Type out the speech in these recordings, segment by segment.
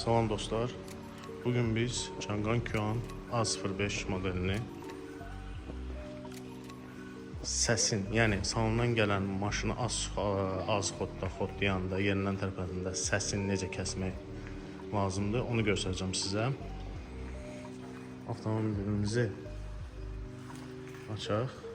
Salam dostlar. Bugün biz Changan Qan A05 modelini səsin, yəni salondan gələn maşını az xodda xodlayanda, yerindən tərpəndəndə səsin necə kəsmək lazımdır, onu göstərəcəm sizə. Avtomobilimizi açaq.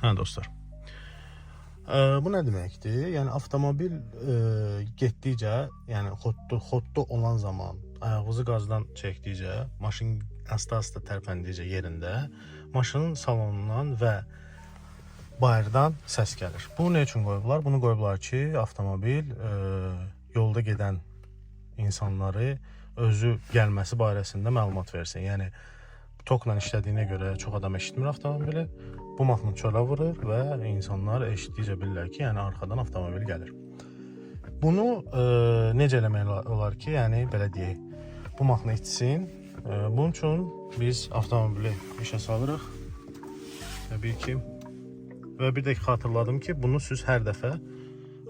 Hə dostlar. Bu nə deməkdir? Yəni avtomobil getdikcə, yəni xodda olan zaman ayağınızı qazdan çəkdikcə, maşın asta-asta tərpəndikcə yerində, maşının salonundan və bayırdan səs gəlir. Bu nə üçün qoyublar? Bunu qoyublar ki, avtomobil yolda gedən insanları özü gəlməsi barəsində məlumat versin. Yəni tokla işlədiyinə görə çox adam eşitmir avtomobili. Bu mahnı çölə vurur və insanlar eşitdikcə bilirlər ki, yəni arxadan avtomobil gəlir. Bunu necə eləmək olar ki, yəni belə deyək, bu mahnı itsin. Bunun üçün biz avtomobili işə salırıq. Təbii ki. Və bir də ki, xatırladım ki, bunu siz hər dəfə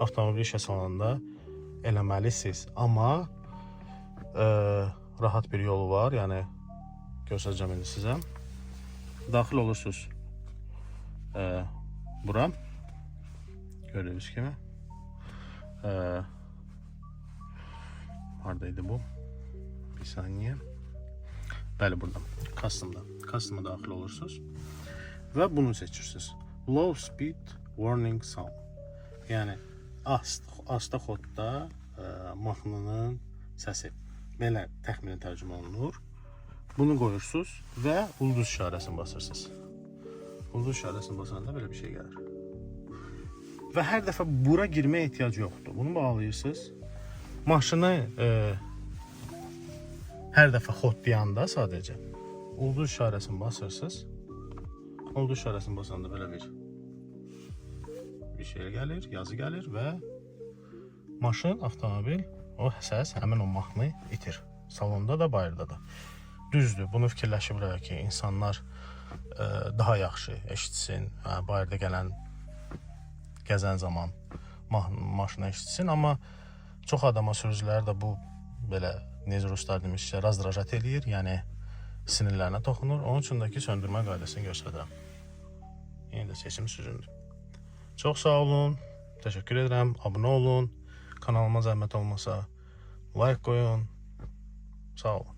avtomobili işə salanda eləməlisiniz. Amma rahat bir yolu var, yəni göstərəcəm indi sizə. Daxil olursunuz bura. Gördüyünüz kimi. Haradaydı bu? Bir saniye. Bəli, burada. Custom'da. Custom'a daxil olursunuz. Və bunu seçirsiniz. Low Speed Warning Sound. Yəni asta xodda mahnının səsi. Belə təxminən tərcümə olunur. Bunu qoyursunuz və ulduz işarəsini basırsınız. Ulduz işarəsini basanda belə bir şey gəlir. Və hər dəfə bura girməyə ehtiyac yoxdur. Bunu bağlayırsınız. Maşını hər dəfə xodlayanda sadəcə ulduz işarəsini basırsınız. Ulduz işarəsini basanda belə bir şey gəlir, yazı gəlir və maşın, avtomobil o səs, həmin o mahnı itir. Salonda da, bayırda da. Düzdür, bunu fikirləşiblər ki, insanlar daha yaxşı eşitsin, hə, bayırda gələn gəzən zaman maşını eşitsin, amma çox adama sürücülər də bu belə necə ruslar demişsə razdrajat eləyir, yəni sinirlərinə toxunur. Onun üçün də ki, söndürmə qaydasını göstərirəm. Yenə də seçim sizindir. Çox sağ olun. Təşəkkür edirəm. Abunə olun. Kanalıma zəhmət olmasa like qoyun. Sağ olun.